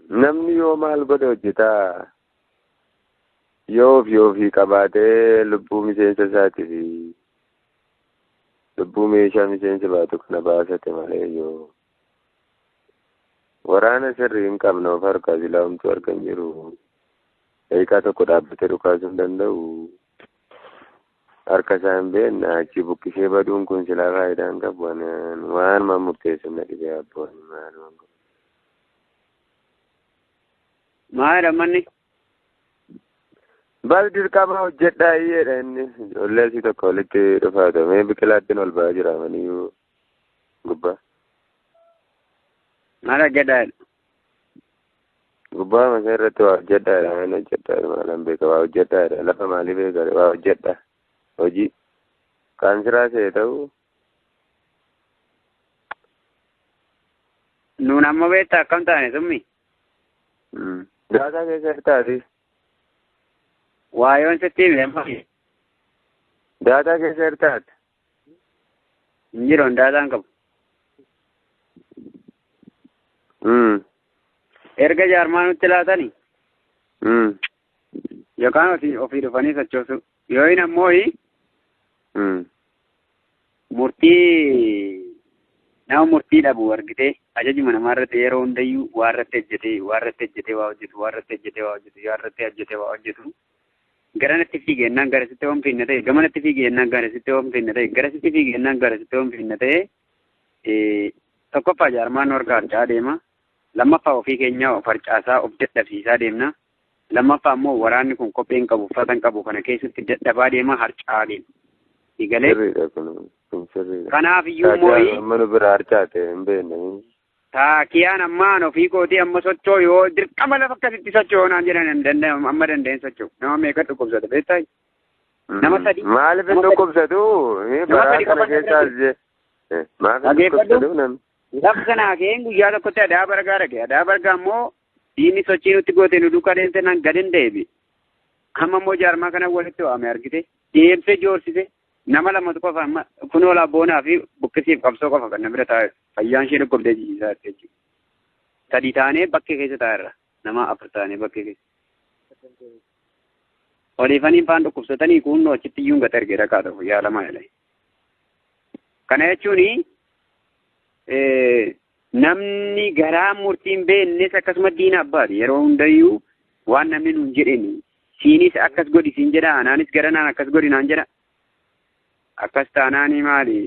Namni yoo maal godhe hojjetaa yoo ofii ofii qabaatee lubbuu miseensa isaatii fi lubbuu meeshaa miseensa baatu kana baasate malee yoo waraana sirrii hin qabne of harkaa silaa homtuu harka hin jiru. Daqiiqaa tokko dhaabbatee dhukaasuu hin danda'u. Harka isaa hin beekne achi buqqisee baduun kun silaa faayidaa hin qabu. Waan murteessu na dhibee abboon maaluma godhu. Maalidha manni? Bal dirqama hojjedhaa jedha inni. Ijoollee asii tokko walitti dhufaata. Mee biqilaattiin ol ba'aa jira maniyyuu gubbaa. Maal hojjedhaa jedha? Gubbaa masaa irratti waa hojjedhaa jedha. Waan hojjedhaa maalan beeka waa hojjedhaa jedha. Lafa maalii beeka waa hojjedhaa. Hojii. Kaansiraa see ta'u. Nuun amma beektaa akkam taane summi? Daataa keessa hirtaati. Waayoon sitti hime amma. Daataa keessa hirtaati. Hin jiru daataan qabu. Erga jaarmaa nutti laatani yookaan ofii dhufanii sochoosu. Yoo hin ammoo murtii nama murtii dhabu argitee ajajuma namaa irratti yeroo hundayyuu waa irratti hojjetee waa irratti hojjetee waa hojjetu waa irratti hojjetee waa hojjetu waa irratti hojjetee waa hojjetu garanatti fiigee jennaan garasitti hoom fiinna ta'e gamanatti fiigee jennaan garasitti hoom fiinna ta'e garasitti fiigee jennaan garasitti hoom fiinna ta'e tokkoffaa jaarmaan nu harka harca'aa deema lammaffaa ofii keenya of harcaasaa of dadhabsiisaa deemna lammaffaa immoo waraanni kun kophee hin qabu uffata hin qabu kana keessatti dadhabaa deema harca'aa deema. Galee Sirriidha kun kun sirriidha. Kanaaf iyyuu mooyi Amma nu bira harcaate hin beekne. Taakiyaan ammaan ofii kootii amma socho'u yoo dirqama lafa akkasitti socho'u naan jedhan hin danda'amu amma danda'een socho'u. Nama meeqa dhukkubsata beektaa? Nama sadi. Maaliif hin dhukkubsatu? Nama Baraa sadi kana qofa keessa as maaf hin Dhageeffadhu. dhukkubsatu namni? Lafa sanaa ka'een guyyaa tokkotti adaa bargaa dhaqe. Adaa bargaa immoo diinni sochii nutti goote nu duukaa deemte naan gad hin deebi. Amma immoo jaarmaa kana walitti waame argite. Deemsee joorsise. Nama lamatu qofa amma kunoo labboonaa fi buqqisiif qabsoo qofa kan na bira taa'e. Fayyaan ishee dhukkubdee jijjiisaa jirti jechuudha. Sadi taanee bakkee keessa taa'erra. Nama afur taanee bakkee keessa. Oliifanii faan dhukkubsatanii kunnoo achitti iyyuu gata ergee dhaqaa ta'u yaalamaa jedhame. Kana jechuun namni garaa murtii hin beeknes akkasuma diina abbaati. Yeroo hundayyuu waan namni nuun jedheni siinis akkas godhi siin jedha anaanis gara naan akkas godhi naan jedha. Akkas taanaani maali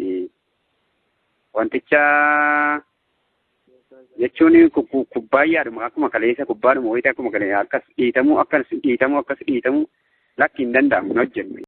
wanticha jechuun kubbaayyaadhuma akkuma kaleessa kubbaadhuma wayita akkuma kaleessa akkas dhiitamuu akkas dhiitamuu akkas dhiitamuu lakki hin danda'amu hin hojjennu.